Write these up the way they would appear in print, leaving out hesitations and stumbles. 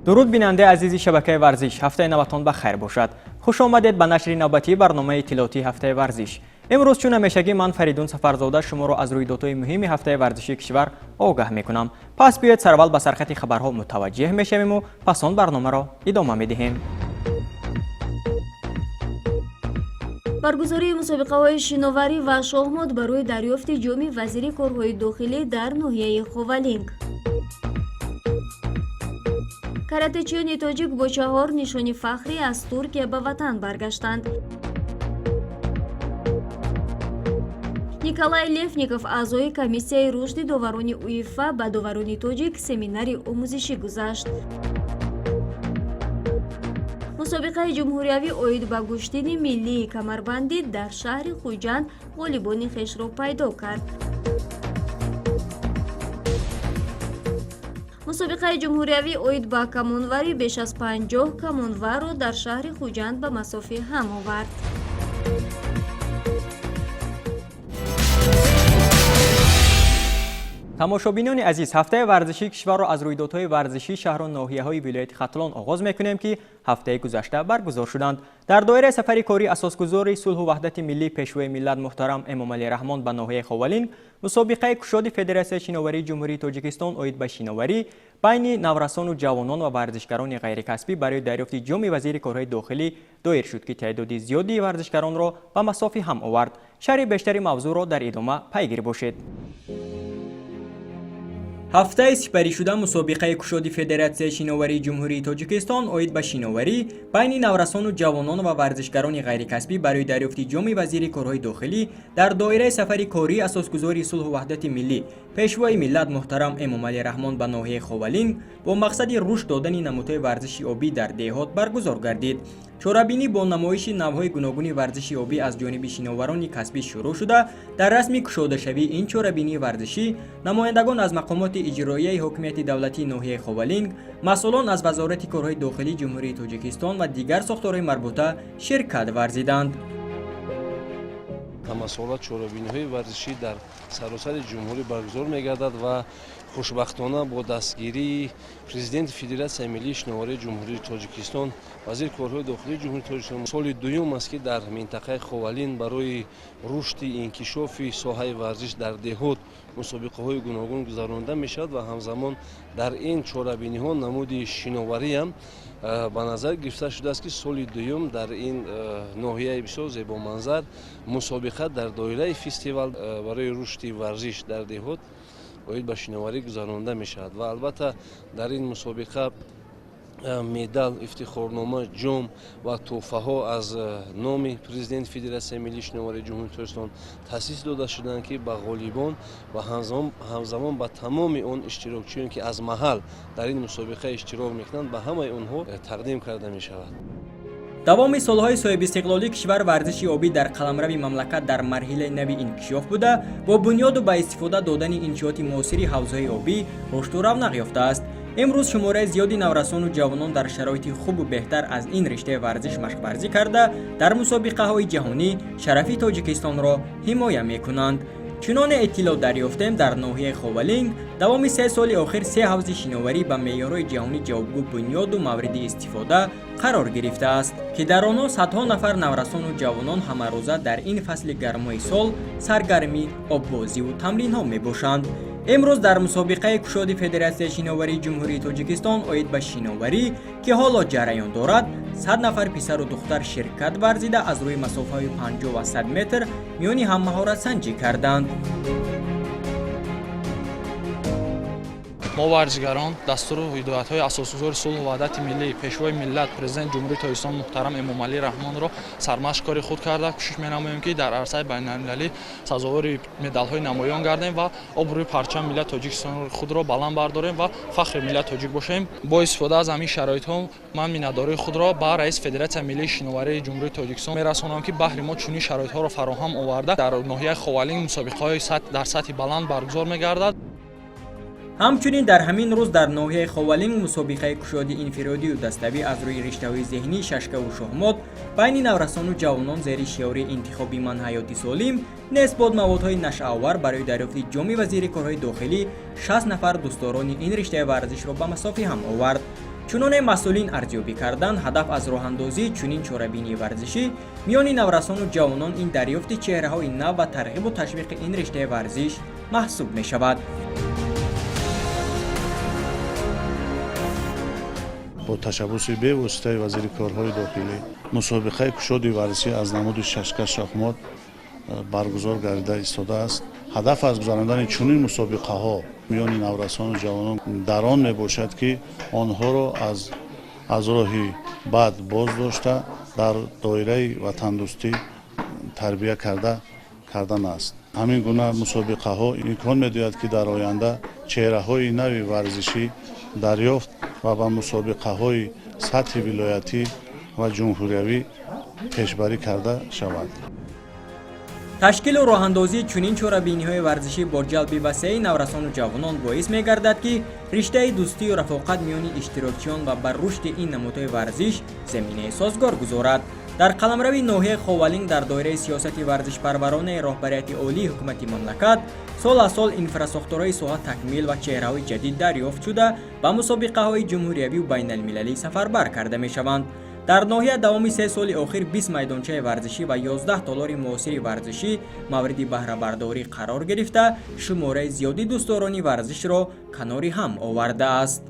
Дуруд, бинандаи азизи шабакаи варзиш. Ҳафтаи наватон ба хайр бошад. Хуш омадед ба нашри навбатии барномаи иттилоотии ҳафтаи варзиш. Имрӯз, чун ҳамешагӣ, ман, Фаридун Сафарзода, шуморо аз рӯйдодҳои муҳими ҳафтаи варзишии кишвар огаҳ мекунам. Пас биёед, сараввал ба сархати хабарҳо мутаваҷҷеҳ мешавиму пас он барномаро идома медиҳем. Баргузории мусобиқаҳои шиноварӣ ва шоҳмот барои дарёфти ҷоми вазири корҳои дохилӣ дар ноҳияи Ховалинг. Каратечиёни тоҷик бо чаҳор нишони фахрӣ аз Туркия ба ватан баргаштанд. Николай Левников, аъзои комиссияи рушди доварони УЕФА, ба доварони тоҷик семинари омӯзишӣ гузашт. Мусобиқаи ҷумҳуриявӣ оид ба гӯштини миллии камарбандӣ дар шаҳри Хуҷанд ғолибони хешро пайдо кард. Мусобиқаи ҷумҳуриявӣ оид ба камонварӣ беш аз 50 камонварро дар шаҳри Хуҷанд ба масофи ҳам овард. Тамошобинони азиз, ҳафтаи варзишии кишварро аз рӯйдодҳои варзишии шаҳру ноҳияҳои вилояти Хатлон оғоз мекунем, ки ҳафтаи гузашта баргузор шуданд. Дар доираи сафари кории асосгузори сулҳу ваҳдати миллӣ, пешвои миллат муҳтарам Эмомалӣ Раҳмон ба ноҳияи Ховалинг, мусобиқаи кушоди Федератсияи шиноварии Ҷумҳурии Тоҷикистон оид ба шиноварӣ байни наврасону ҷавонон ва варзишгарони ғайрикасбӣ барои дарёфти ҷоми вазири корҳои дохилӣ доир шуд, ки теъдоди зиёди варзишгаронро ба масофи ҳам овард. Шарҳи бештари мавзӯъро дар идома пайгир бошед. Ҳафтаи сипаришуда мусобиқаи кушоди Федератсияи шиноварии Ҷумҳурии Тоҷикистон оид ба шиноварӣ байни наврасону ҷавонон ва варзишгарони ғайрикасбӣ барои дарёфти ҷоми вазири корҳои дохилӣ дар доираи сафари кории асосгузори сулҳу ваҳдати миллӣ, пешвои миллат муҳтарам Эмомалӣ Раҳмон ба ноҳияи Ховалинг бо мақсади рушд додани намудҳои варзиши обӣ дар деҳот баргузор гардид. Чорабинӣ бо намоиши навъҳои гуногуни варзиши обӣ аз ҷониби шиноварони касбӣ шурӯъ шуда, дар расми кушодашавии ин чорабинии варзишӣ намояндагон аз мақомоти иҷроияи ҳокимияти давлатии ноҳияи Ховалинг, масъулон аз Вазорати корҳои дохилии Ҷумҳурии Тоҷикистон ва дигар сохторҳои марбута ширкат варзиданд. Ҳамасола чорабиниҳои варзишӣ дар саросари ҷумҳурӣ баргузор мегардад ва хушбахтона бо дастгирии президенти Федератсияи миллии шиноварии Ҷумҳурии Тоҷикистон, вазири корҳои дохилии Ҷумҳурии Тоҷикистон соли дуюм аст, ки дар минтақаи Ховалин барои рушди инкишофи соҳаи варзиш дар деҳот мусобиқаҳои гуногун гузаронида мешавад ва ҳамзамон дар ин чорабиниҳо намуди шиновариам ба назар гирифта шудааст, ки соли дуюм дар ин ноҳияи бисёр зебоманзар мусобиқа дар доираи фестивал барои рушди варзиш дар деҳот оид ба шиноварӣ гузаронида мешавад. Ва албатта дар ин мусобиқа медал, ифтихорнома, ҷом ва тӯҳфаҳо аз номи президенти Федератсияи миллии шиноварии Ҷумҳурии Тоҷикистон таъсис дода шуданд, ки ба ғолибон ва ҳамзамон ба тамоми он иштирокчиёне, ки аз маҳал дар ин мусобиқа иштирок мекунанд, ба ҳамаи онҳо тақдим карда мешавад. Давоми солҳои соҳибистиқлолии кишвар варзиши обӣ дар қаламрави мамлакат дар марҳилаи нави инкишоф буда, бо бунёду ба истифода додани иншооти муосири ҳавзҳои обӣ рушду равнақ ёфтааст. Имрӯз шумораи зиёди наврасону ҷавонон дар шароити хубу беҳтар аз ин риштаи варзиш машқварзӣ карда, дар мусобиқаҳои ҷаҳонӣ шарафи Тоҷикистонро ҳимоя мекунанд. Чуноне иттилоъ дарёфтем, дар ноҳияи Ховалинг давоми 3 соли охир се ҳавзи шиноварӣ ба меъёрҳои ҷаҳонӣ ҷавобгӯ бунёду мавриди истифода қарор гирифтааст, ки дар онҳо садҳо нафар наврасону ҷавонон ҳамарӯза дар ин фасли гармои сол саргарми оббозиву тамринҳо мебошанд. Имрӯз дар мусобиқаи кушоди Федератсияи шиноварии Ҷумҳурии Тоҷикистон оид ба шиноварӣ, ки ҳоло ҷараён дорад, 100 нафар писару духтар ширкат варзида, аз рӯи масофаҳои 50 ва 100 метр миёни ҳам маҳоратсанҷӣ карданд. Мо, варзишгарон, дастуру ҳидоятҳои асосгузори сулҳу ваҳдати миллӣ, пешвои миллат, президенти Ҷумҳурии Тоҷикистон муҳтарам Эмомалӣ Раҳмонро сармашқ кори худ карда, кӯшиш менамоем, ки дар арсаи байналмилалӣ сазовори медалҳои намоён гардем ва обрӯи парчами миллати Тоҷикистон худро баланд бардорем ва фахри миллати тоҷик бошем. Бо истифода аз ҳамин шароитҳо ман миннатдории худро ба раиси Федератсияи миллии шиноварии Ҷумҳурии Тоҷикистон мерасонам, ки баҳри мо чунин шароитҳоро фароҳам оварда, дар ноҳияи Ховалинг мусобиқаҳои дар сатҳи баланд баргузор мегардад. Ҳамчунин дар ҳамин рӯз дар ноҳияи Ховалинг мусобиқаи кушоди инфиродию даставӣ аз рӯи риштаҳои зеҳнӣ, шашкаву шоҳмот байни наврасону ҷавонон зери шиори «Интихоби ман ҳаёти солим, нест бод маводҳои нашъаовар» барои дарёфти ҷоми вазири корҳои дохилӣ 60 нафар дӯстдорони ин риштаи варзишро ба масофи ҳам овард. Чуноне масъулин арзёбӣ карданд, ҳадаф аз роҳандозии чунин чорабинии варзишӣ миёни наврасону ҷавонон ин дарёфти чеҳраҳои нав ва тарғибу ташвиқи ин риштаи варзиш маҳсуб мешавад. Бо ташаббуси бевоситаи вазири корҳои дохилӣ мусобиқаи кушоди варзишӣ аз намуди шашка шахмот баргузор гардида истодааст. Ҳадаф аз гузарондани чунин мусобиқаҳо миёни наврасону ҷавонон дар он мебошад, ки онҳоро аз роҳи бад боз дошта, дар доираи ватандӯстӣ тарбия кардан аст. Ҳамин гуна мусобиқаҳо имкон медиҳад, ки дар оянда чеҳраҳои нави варзишӣ дарёфт ва ба мусобиқаҳои сатҳи вилоятӣ ва ҷумҳуриявӣ пешбарӣ карда шавад. Ташкилу роҳандозии чунин чорабиниҳои варзишӣ бо ҷалби васеи наврасону ҷавонон боис мегардад, ки риштаи дӯстию рафоқат миёни иштирокчиён ва бар рушди ин намудҳои варзиш заминаи созгор гузорад. Дар қаламрави ноҳияи Ховалинг дар доираи сиёсати варзишпарваронаи роҳбарияти олии ҳукумати мамлакат сол аз сол инфрасохторҳои соҳа такмил ва чеҳраҳои ҷадид дарёфт шуда, ба мусобиқаҳои ҷумҳуриявию байналмилалӣ сафарбар карда мешаванд. Дар ноҳия давоми 3 соли охир 20 майдончаи варзишӣ ва 11 толори муосири варзишӣ мавриди баҳрабардорӣ қарор гирифта, шумораи зиёди дӯстдорони варзишро канори ҳам овардааст.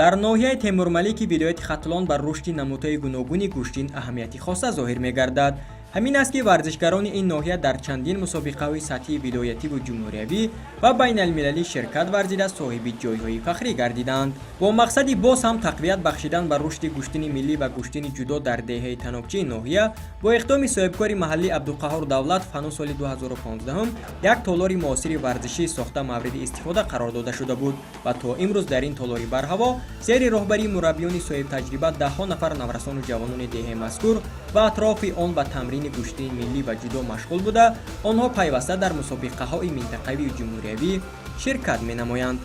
Дар ноҳияи Темурмалики вилояти Хатлон бар рушди намудҳои гуногуни гӯштин аҳамияти хоса зоҳир мегардад. Ҳамин аст, ки варзишгарони ин ноҳия дар чандин мусобиқаҳои сатҳии вилоятиву ҷумҳуриявӣ ва байналмилалӣ ширкат варзида, соҳиби ҷойҳои фахрӣ гардиданд. Бо мақсади боз ҳам тақвият бахшидан ба рушди гӯштини миллӣ ва гӯштини ҷудо дар деҳаи Танобчии ноҳия бо иқдоми соҳибкори маҳаллӣ Абдуқаҳҳор Давлат ҳанӯз соли 2015 як толори муосири варзишӣ сохта, мавриди истифода қарор дода шуда буд ва то имрӯз дар ин толори барҳаво зери роҳбарии мураббиёни соҳибтаҷриба даҳҳо нафар наврасону ҷавонони деҳаи мазкур ва атрофи он ба тамрини гӯштини миллӣ ва ҷудо машғул буда, онҳо пайваста дар мусобиқаҳои минтақавию ҷумҳуриявӣ ширкат менамоянд.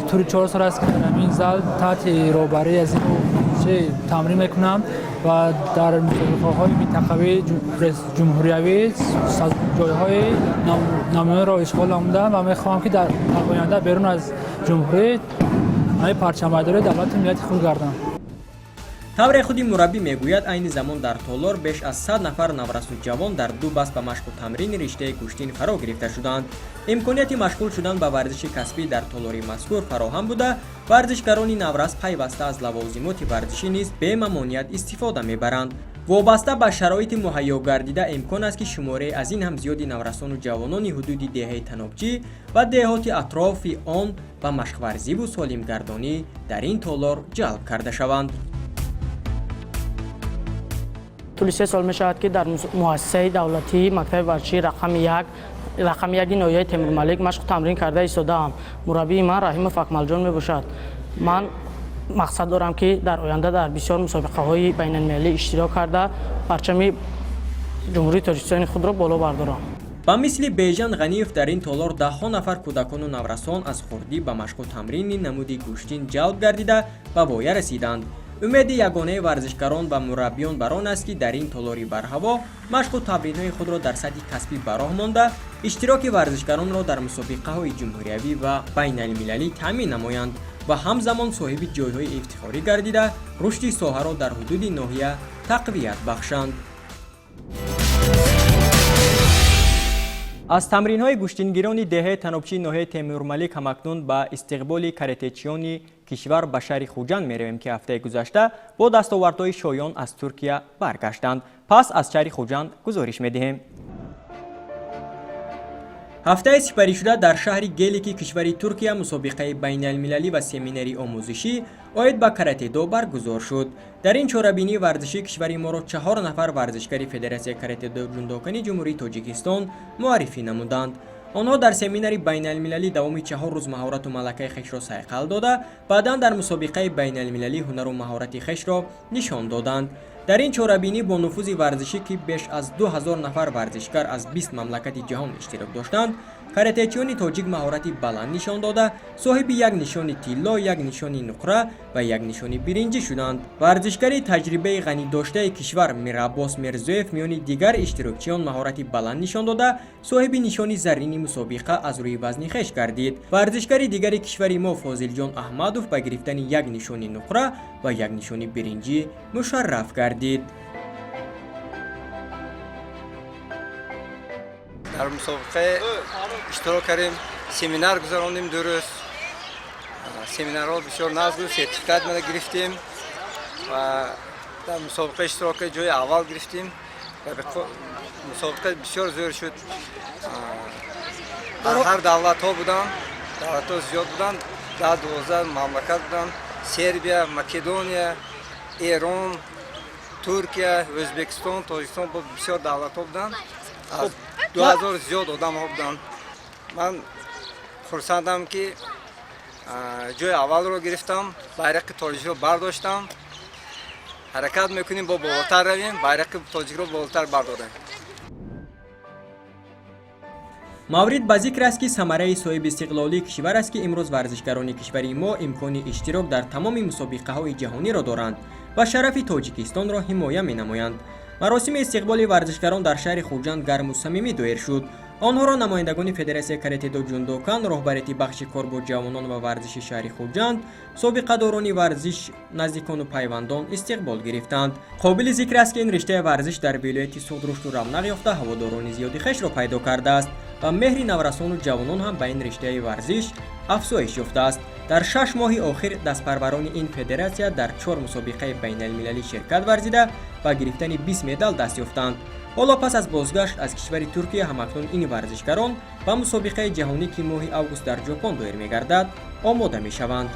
Тӯли 4 сол аст, ки дар ҳамин зал таҳти роҳбарии аз ин тамрин мекунам ва дар мусобиқаҳои минтақавӣ, ҷумҳуриявӣ ҷойҳои намоёнро ишғол намудам ва мехоҳам, ки дар оянда берун аз ҷумҳурӣ ҳамин парчамбардори давлату миллати худ гардам. Тавре худи мураббӣ мегӯяд, айни замон дар толор беш аз 100 нафар наврасу ҷавон дар ду баст ба машқу тамрини риштаи гӯштин фаро гирифта шудаанд. Имконияти машғул шудан ба варзиши касбӣ дар толори мазкур фароҳам буда, варзишгарони наврас пайваста аз лавозимоти варзишӣ низ бемамоният истифода мебаранд. Вобаста ба шароити муҳайё гардида, имкон аст, ки шумораи аз ин ҳам зиёди наврасону ҷавонони ҳудуди деҳаи Танобчӣ ва деҳоти атрофи он ба машқварзиву солимгардонӣ дар ин толор ҷалб карда шаванд. Тӯли 3 сол мешавад, ки дар муассисаи давлатии мактаби варзишии рақами яки ноҳияи Темурмалик машқу тамрин карда истодаам. Мураббии ман Раҳимов Акмалҷон мебошад. Ман мақсад дорам, ки дар оянда дар бисёр мусобиқаҳои байналмилалӣ иштирок карда, парчами Ҷумҳурии Тоҷикистони худро боло бардорам. Ба мисли Бежан Ғаниев дар ин толор даҳҳо нафар кӯдакону наврасон аз хурдӣ ба машқу тамрини намуди гӯштин ҷалб гардида, ба воя расиданд. Умеди ягонаи варзишгарон ва мураббиён бар он аст, ки дар ин толори барҳаво машқу тамринҳои худро дар сатҳи касбӣ ба роҳ монда, иштироки варзишгаронро дар мусобиқаҳои ҷумҳуриявӣ ва байналмилалӣ таъмин намоянд ва ҳамзамон соҳиби ҷойҳои ифтихорӣ гардида, рушди соҳаро дар ҳудуди ноҳия тақвият бахшанд. Аз тамринҳои гӯштингирони деҳаи Танобчии ноҳияи Темурмалик ҳамакнун ба истиқболи каратечиёни кишвар ба шаҳри Хуҷанд меравем, ки ҳафтаи гузашта бо дастовардҳои шоён аз Туркия баргаштанд. Пас аз шаҳри Хуҷанд гузориш медиҳем. Ҳафтаи сипаришуда дар шаҳри Гелики кишвари Туркия мусобиқаи байналмилалӣ ва семинари омӯзишӣ оид ба каратедо баргузор шуд. Дар ин чорабинии варзишӣ кишвари моро чаҳор нафар варзишгари Федератсияи каратедо ҷундокани Ҷумҳурии Тоҷикистон муаррифӣ намуданд. Онҳо дар семинари байналмилалӣ давоми 4 рӯз маҳорату малакаи хешро сайқал дода, баъдан дар мусобиқаи байналмилалӣ ҳунару маҳорати хешро нишон доданд. Дар ин чорабинӣ бо нуфузи варзишӣ, ки беш аз 2000 нафар варзишгар аз 20 мамлакати ҷаҳон иштирок доштанд, Каратечиёни тоҷик маҳорати баланд нишон дода, соҳиби як нишони тилло, як нишони нуқра ва як нишони биринҷӣ шуданд. Варзишгари таҷрибаи ғанидоштаи кишвар Мираббос Мирзоев миёни дигар иштирокчиён маҳорати баланд нишон дода, соҳиби нишони заррини мусобиқа аз рӯи вазни хеш гардид. Варзишгари дигари кишвари мо Фозилҷон Аҳмадов ба гирифтани як нишони нуқра ва як нишони биринҷӣ мушарраф гардид. Дар мусобиқа иштирок кардем, семинар гузарондем. 2 рӯз семинарҳо бисёр нағз буд, сертификат мана гирифтем ва дар мусобиқа иштирок кард, ҷои аввал гирифтем. Мусобиқа бисёр зӯр шуд. Дар ҳар давлатҳо буданд, давлатҳо зиёд буданд, 10-12 мамлакат буданд: Сербия, Македония, Эрон, Туркия, Ӯзбекистон, Тоҷикистон, бисёр давлатҳо буданд, аз 2000 зиёд одамҳо буданд. Ман хурсандам, ки ҷои аввалро гирифтам, байрақи тоҷикро бардоштам. Ҳаракат мекунем, бо болотар равем, байрақи тоҷикро болотар бардорем. Маврид ба зикр аст, ки самараи соҳибистиқлолии кишвар аст, ки имрӯз варзишгарони кишвари мо имкони иштирок дар тамоми мусобиқаҳои ҷаҳониро доранд ва шарафи Тоҷикистонро ҳимоя менамоянд. Маросими истиқболи варзишгарон дар шаҳри Хуҷанд гарму самимӣ доир шуд. Онҳоро намояндагони Федератсияи каратедо ҷундокан, роҳбарияти бахши кор бо ҷавонон ва варзиши шаҳри Хуҷанд, собиқадорони варзиш, наздикону пайвандон истиқбол гирифтанд. Қобили зикр аст, ки ин риштаи варзиш дар вилояти Суғд рушду равнақ ёфта, ҳаводорони зиёди хешро пайдо кардааст ва меҳри наврасону ҷавонон ҳам ба ин риштаи варзиш афзоиш ёфтааст. Дар 6 моҳи охир дастпарварони ин федератсия дар чор мусобиқаи байналмилалӣ ширкат варзида, ба гирифтани 20 медал даст ёфтанд. Ҳоло пас аз бозгашт аз кишвари Туркия ҳамакнун ин варзишгарон ба мусобиқаи ҷаҳонӣ, ки моҳи август дар Ҷопон доир мегардад, омода мешаванд.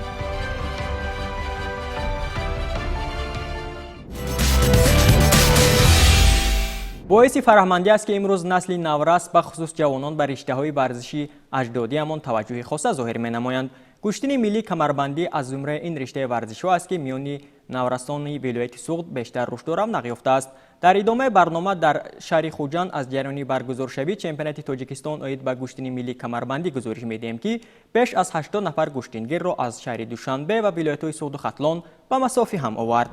Боиси фараҳмандӣ аст, ки имрӯз насли наврас, бахусус ҷавонон, ба риштаҳои варзиши аҷдодиамон таваҷҷӯҳи хоса зоҳир менамоянд. Гӯштини миллии камарбандӣ аз зумраи ин риштаи варзишҳо аст, ки миёни наврасони вилояти Суғд бештар рушду равнақ ёфтааст. Дар идомаи барнома дар шаҳри Хуҷанд аз ҷараёни баргузоршавии чемпионати Тоҷикистон оид ба гӯштини миллии камарбандӣ гузориш медиҳем, ки беш аз 80 нафар гӯштингирро аз шаҳри Душанбе ва вилоятҳои Суғду Хатлон ба масофи ҳам овард.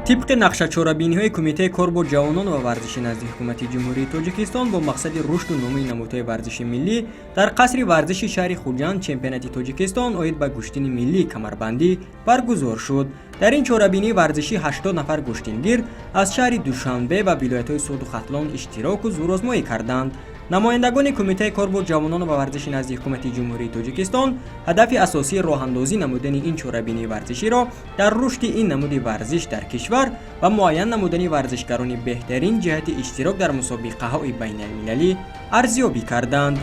Тибқи нақшачорабиниҳои Кумитаи кор бо ҷавонон ва варзиши назди Ҳукумати Ҷумҳурии Тоҷикистон бо мақсади рушду нумӯи намудҳои варзиши миллӣ дар қасри варзиши шаҳри Хуҷанд чемпионати Тоҷикистон оид ба гӯштини миллии камарбандӣ баргузор шуд. Дар ин чорабинии варзишӣ 80 нафар гӯштингир аз шаҳри Душанбе ва вилоятҳои Суғду Хатлон иштироку зӯрозмоӣ карданд. Намояндагони Кумитаи кор бо ҷавонон ва варзиши назди Ҳукумати Ҷумҳурии Тоҷикистон ҳадафи асосии роҳандозӣ намудани ин чорабинии варзиширо дар рушди ин намуди варзиш дар кишвар ва муайян намудани варзишгарони беҳтарин ҷиҳати иштирок дар мусобиқаҳои байналмилалӣ арзёбӣ карданд.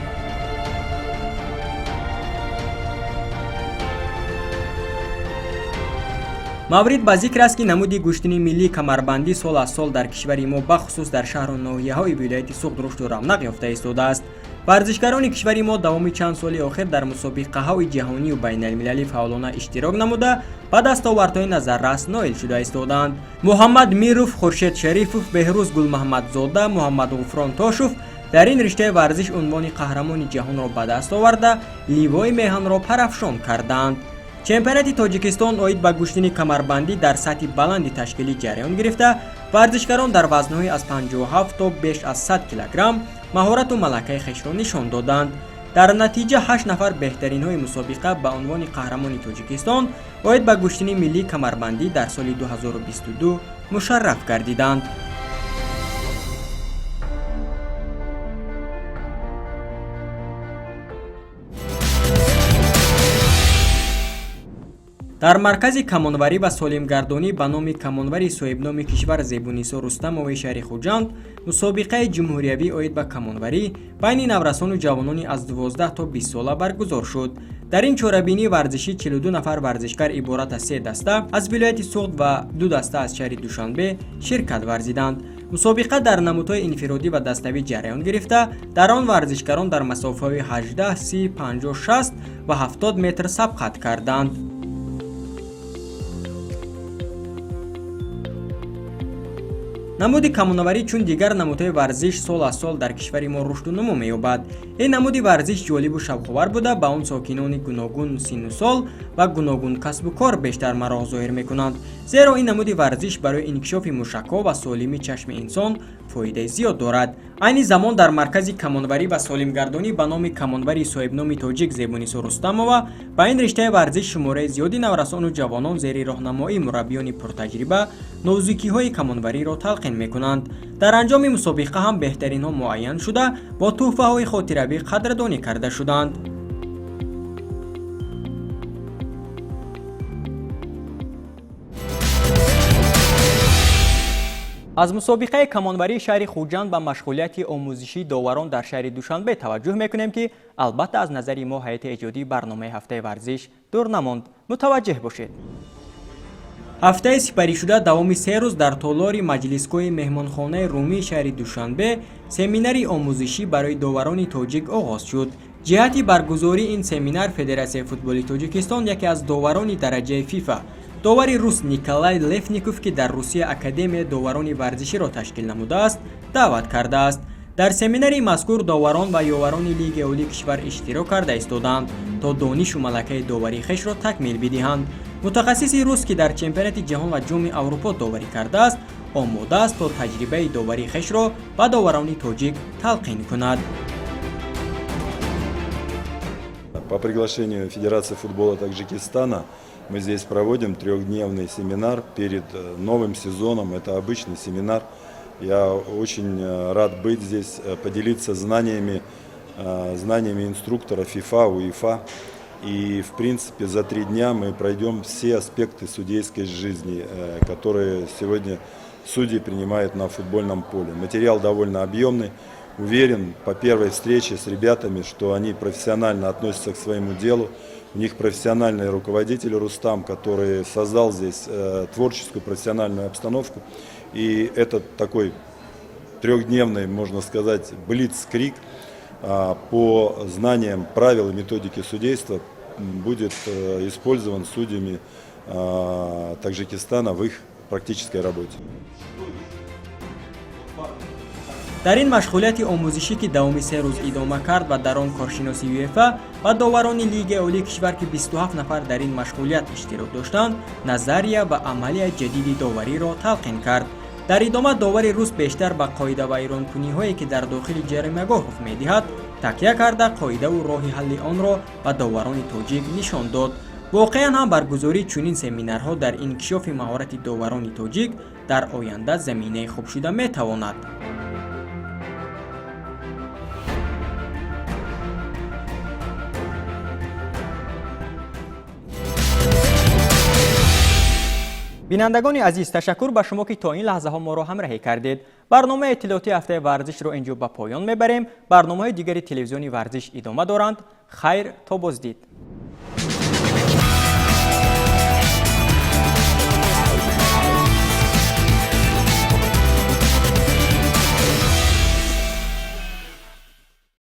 Маврид ба зикр аст, ки намуди гӯштини миллии камарбандӣ сол аз сол дар кишвари мо, бахусус дар шаҳру ноҳияҳои вилояти Суғд, рушду равнақ ёфта истодааст. Варзишгарони кишвари мо давоми чанд соли охир дар мусобиқаҳои ҷаҳонию байналмилалӣ фаъолона иштирок намуда, ба дастовардҳои назаррас ноил шуда истодаанд. Муҳаммад Миров, Хуршед Шарифов, Беҳрӯз Гулмаҳмадзода, Муҳаммад Ғуфрон Тошов дар ин риштаи варзиш унвони қаҳрамони ҷаҳонро ба даст оварда, ливои меҳанро парафшон карданд. Чемпионати Тоҷикистон оид ба гӯштини камарбандӣ дар сатҳи баланди ташкилӣ ҷараён гирифта, варзишгарон дар вазнҳои аз 57 то беш аз 100 килограмм маҳорату малакаи хешро нишон доданд. Дар натиҷа ҳашт нафар беҳтаринҳои мусобиқа ба унвони қаҳрамони Тоҷикистон оид ба гӯштини миллии камарбандӣ дар соли 2022 мушарраф гардиданд. Дар маркази камонварӣ ва солимгардонӣ ба номи камонвари соҳибноми кишвар Зебунисо Рустамоваи шаҳри Хуҷанд мусобиқаи ҷумҳуриявӣ оид ба камонварӣ байни наврасону ҷавонони аз 12 то 20 сола баргузор шуд. Дар ин чорабинии варзишӣ 42 нафар варзишгар иборат аз се даста аз вилояти Суғд ва ду даста аз шаҳри Душанбе ширкат варзиданд. Мусобиқа дар намудҳои инфиродӣ ва даставӣ ҷараён гирифта, дар он варзишгарон дар масофаҳои 18, 30, 50, 60 ва 70 метр сабқат карданд. Намуди камонаварӣ чун дигар намудҳои варзиш сол аз сол дар кишвари мо рушду нумӯ меёбад. Ин намуди варзиш ҷолибу шавқовар буда, ба он сокинони гуногун синну сол ва гуногун касбу кор бештар мароқ зоҳир мекунанд, зеро ин намуди варзиш барои инкишофи мушакҳо ва солимии чашми инсон фоидаи зиёд дорад. Айни замон дар маркази камонварӣ ва солимгардонӣ ба номи камонвари соҳибноми тоҷик Зебунисо Рустамова ба ин риштаи варзиш шумораи зиёди наврасону ҷавонон зери роҳнамоии мураббиёни пуртаҷриба нозукиҳои камонвариро талқин мекунанд. Дар анҷоми мусобиқа ҳам беҳтаринҳо муайян шуда, бо тӯҳфаҳои хотиравӣ қадрдонӣ карда шуданд. Аз мусобиқаи камонварии шаҳри Хуҷанд ба машғулияти омӯзишии доварон дар шаҳри Душанбе таваҷҷӯҳ мекунем, ки албатта аз назари мо ҳайати эҷодии барномаи ҳафтаи варзиш дур намонд. Мутаваҷҷеҳ бошед. Ҳафтаи сипаришуда давоми 3 рӯз дар толори маҷлисгоҳи меҳмонхонаи Румии шаҳри Душанбе семинари омӯзишӣ барои доварони тоҷик оғоз шуд. Ҷиҳати баргузории ин семинар Федератсияи футболи Тоҷикистон яке аз доварони дараҷаи ФИФА, довари рус Николай Лефников, ки дар Русия Академияи доварони варзиширо ташкил намудааст, даъват кардааст. Дар семинари мазкур доварон ва ёварони Лигаи олии кишвар иштирок карда истодаанд, то донишу малакаи доварии хешро такмил бидиҳанд. Мутахассиси рус, ки дар Чемпионати ҷаҳон ва Ҷоми Аврупо доварӣ кардааст, омода аст, то таҷрибаи доварии хешро ба доварони тоҷик талқин кунад. По приглашению Федерации футбола Таджикистана мы здесь проводим трехдневный семинар перед новым сезоном. Это обычный семинар. Я очень рад быть здесь, поделиться знаниями инструктора ФИФА, УЕФА. И, в принципе, за 3 дня мы пройдем все аспекты судейской жизни, которые сегодня судьи принимают на футбольном поле. Материал довольно объемный. Уверен по первой встрече с ребятами, что они профессионально относятся к своему делу. У них профессиональный руководитель Рустам, который создал здесь творческую профессиональную обстановку. И этот такой трехдневный, можно сказать, блицкриг по знаниям правил и методики судейства будет использован судьями Таджикистана в их практической работе. Дар ин машғулияти омӯзишӣ, ки давоми 3 рӯз идома кард ва дар он коршиноси ЮЕФА ва доварони Лигаи олии кишвар, ки 27 нафар дар ин машғулият иштирок доштанд, назария ва амалияи ҷадиди довариро талқин кард. Дар идома довари рус бештар ба қоидавайронкуниҳое, ки дар дохили ҷаримагоҳ рух медиҳад, такя карда, қоидаву роҳи ҳалли онро ба доварони тоҷик нишон дод. Воқеан ҳам баргузории чунин семинарҳо дар инкишофи маҳорати доварони тоҷик дар оянда заминаи хуб шуда метавонад. Бинандагони азиз, ташаккур ба шумо, ки то ин лаҳзаҳо моро ҳамраҳӣ кардед. Барномаи иттилоотии ҳафтаи варзишро ин ҷо ба поён мебарем. Барномаҳои дигари телевизиони Варзиш идома доранд. Хайр, то боздид.